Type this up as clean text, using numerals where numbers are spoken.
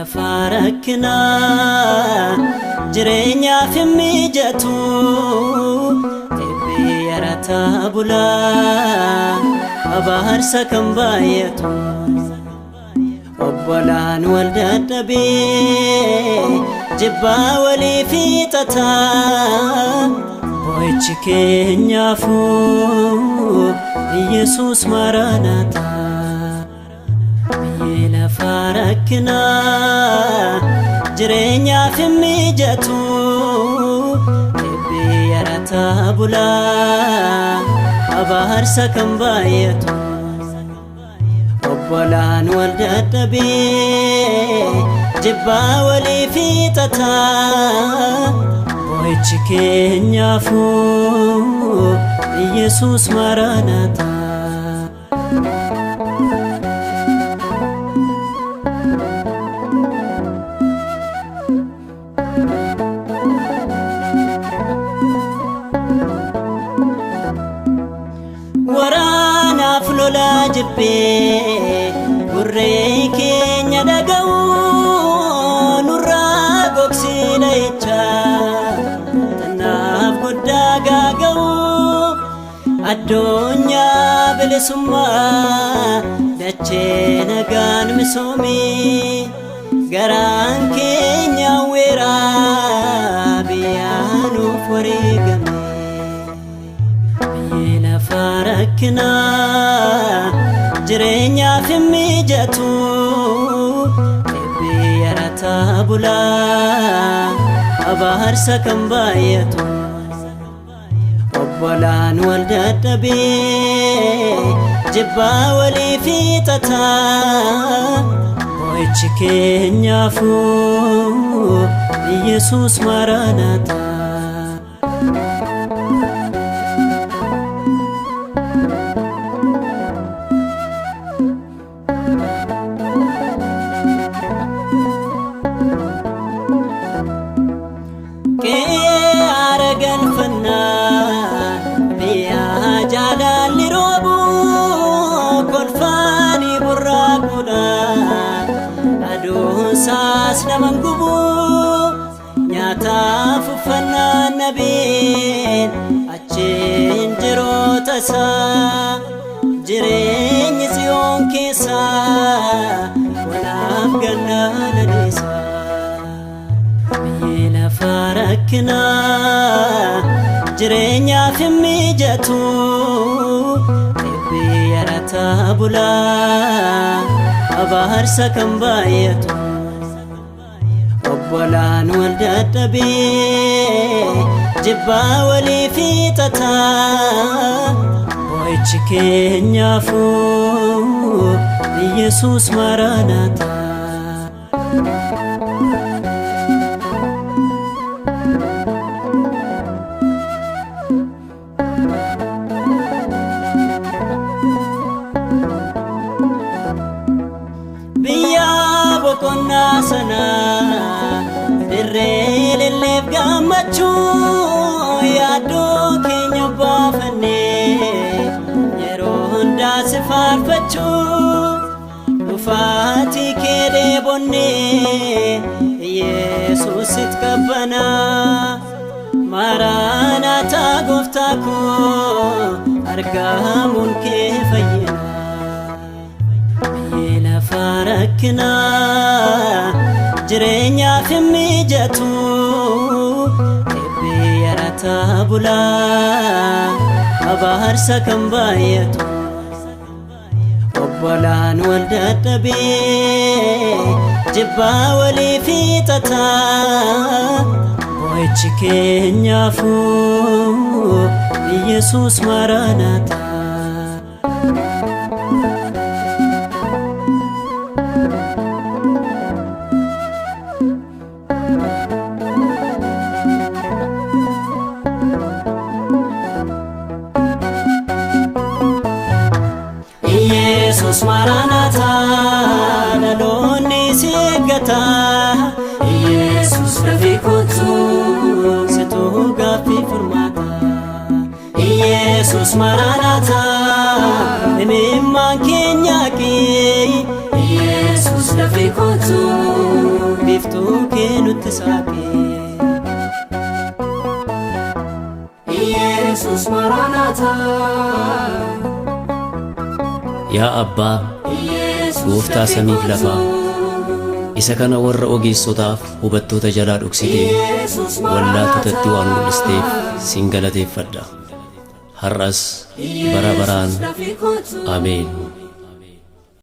Lafaa rakkinaa jireenyaaf hin mijatu, eebbi yarataa bulaa abaarsa kan baay'atu. Obbolaan wal dadhabee jibbaa walii fiixataa, boo'ichi keenyaafuu Iyesuus maranaataa. Biyyi lafaa rakkinaa jireenyaaf hin mijatu, eebbi yarataa bulaa abaarsa kan baay'atu. Obbolaan wal dadhabee jibbaa walii fiixataa, boo'ichi keenyaafuu Iyesuus maranaataa. Waraanaaf lolaa jibbee gurree keenya dhaga'u, nurraa gogsii dha'icha xannaaf guddaa gaaga'u. Addunyaa bilisummaa dachee nagaan misoomii, garaan keenya weeraa biyyaa nuuf wareegame. Biyyi lafaa rakkinaa jireenyaaf hin mijatu, eebbi yarataa bulaa abaarsa kan baay'atu. Obbolaan wal dadhabee jibbaa walii fiixataa, boo'ichi keenyaafuu Iyesuus maranaataa. Qe'ee aara galfannaa biyya jaalalli roobu, kolfaanii burraaquudha aduun saas naman gubu. Nyaataaf uffannaa nabiin achiin jiruu tasaa, jireenyi tsiyoon keessaa bonaaf gannaa lalisaa. Biyyi lafaa rakkinaa jireenyaaf hin mijatu, eebbi yarataa bulaa abaarsa kan baay'atu. Obbolaan wal dadhabee jibbaa walii fiixataa, boo'ichi keenyaafuu Iyesuus maranaataa. Biyya boqonnaa sanaa dirree lelleef gammachuu, yaaddoo keenya baafannee yeroo hundaa si faarfachuu. Dhufaatii kee dheebonnee Yesuusit qabbanaa, Maranaataa gooftaa koo argamuun kee fayyina. Biyyi lafaa rakkinaa jireenyaaf hin mijatu, eebbi yarataa bulaa abaarsa kan baay'atu. Obbolaan wal dadhabee jibbaa walii fiixataa, boo'ichi keenyaafuu Iyesuus maranaataa. Iyesuus maranaataa, dhaloonni si eeggata. Iyesuus dafii kottu, situ gaaffii furmaata. Iyesuus maranaataa, imimmaan keenya qii. Iyesuus dafii kottu, Biiftuu kee nutti saaqi. Iyesus Maranatha. Yaa Abbaa, Gooftaa samiif lafaa, isa kana warra ogeessotaaf hubattoota jalaa dhoksitee wallaaltotatti waan mul'isteef sin galateeffadha. Har'as bara baraan. Ameen.